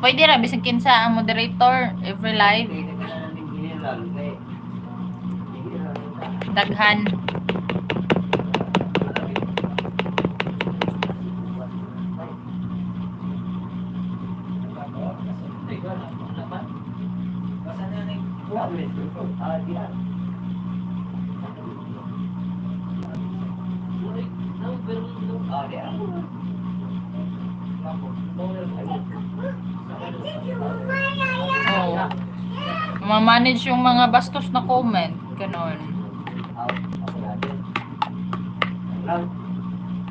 Pwede ra bisag kinsa ang moderator every live. Daghan. Oo. Ma-manage yung mga bastos na comment. Ganon.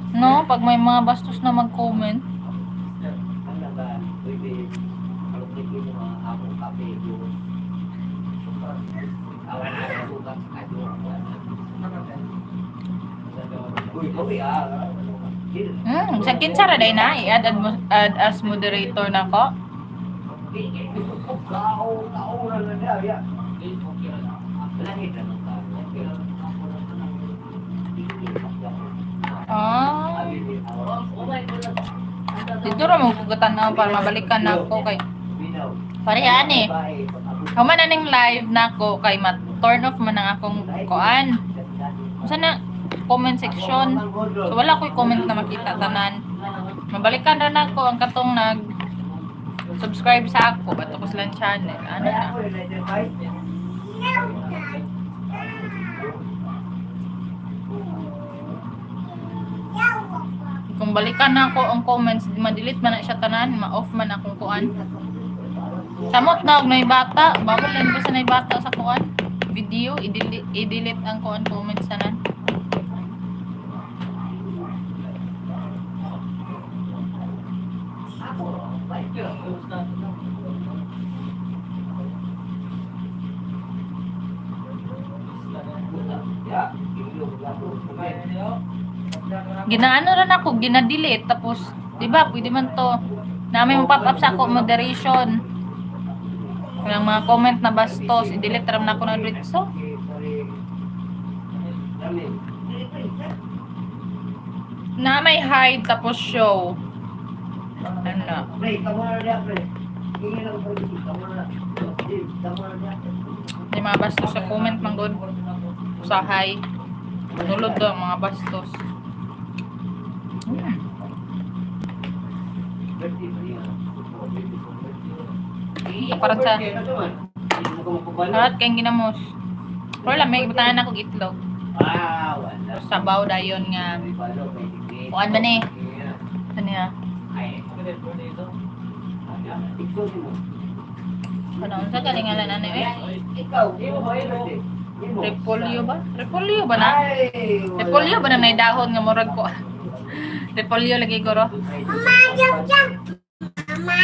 No, pag may mga bastos na mag-comment. Sa kinsa ra day na i-add add, add as moderator na ko. Ah, dito ra mo kugatan na para mabalikan na ako kay parehan eh. Human na ning live nako kay ma turn off man ang akong kuan. Unsa na comment section. So wala ko'y comment na makita tanan. Mabalikan ra nako ang katong nag subscribe sa ako bato ko silang channel. Ano na? Kung balikan na ako ang comments, ma-delete man na siya tanan, ma-off man akong kuan. Samot na og nay bata, bawal lang basta nay bata sa kuan. Video, i-delete, i-delete ang kuan comments tanan. Ginaano ra nako, gina-delete tapos 'di ba, pwede man to. Na may pop up sa ako moderation. Kanang mga comment na bastos, i-delete ra man ako na diretso. Na may hide tapos show. Ano? May mga bastos sa comment man gud. Usahay. Nulod daw ang mga bastos. Para sa lahat kayong ginamos. Pero lang, may butangan ako itlog. Sabaw dayon nga. Kuan ba ni? Ano niya? Ano unsa ka ngalan ano eh? Repolyo ba? Repolyo ba na? Repolyo ba na nay dahon nga murag ko? Repolyo lagi guro. Mama, jump, jump. Mama.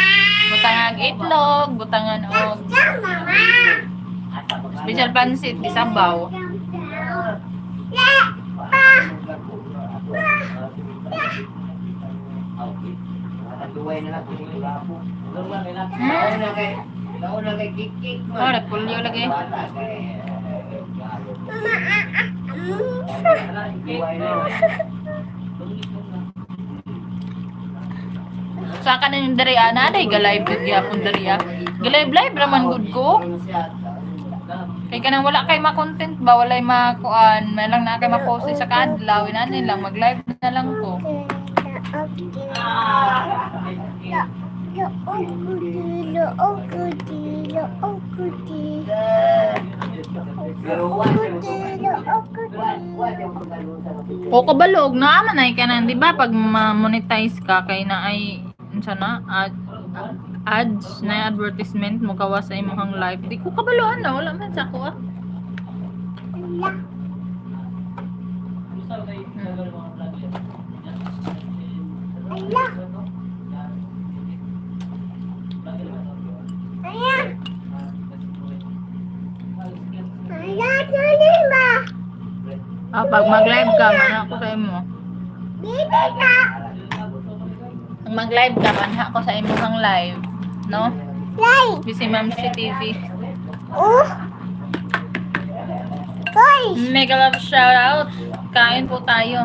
Butangan itlog, butangan og Jump, mama. special pansit isabaw. Jump, jump. La, pa. Oh, repolyo lagi. Mama, ah, ah, Sa kanin yung diri ana day galay gud gyapon diri ah. Galay live raman gud ko. Kay kanang wala kay ma-content ba, walay makuan, may lang na kay ma-post sa kaadlaw, inani lang mag-live na lang ko. Okay. O kabalog na man ay kanan, di ba? Pag ma-monetize ka kay na ay unsa na ad, ads na advertisement mo gawa sa imong live. Di ko kabaloan na wala man sa ako ah. Ah, pag mag-live ka, man ako sa imo. Pag mag-live ka, manha ko sa imong live, no? Busy Ma'am si TV. Mega love shout out. Kain po tayo.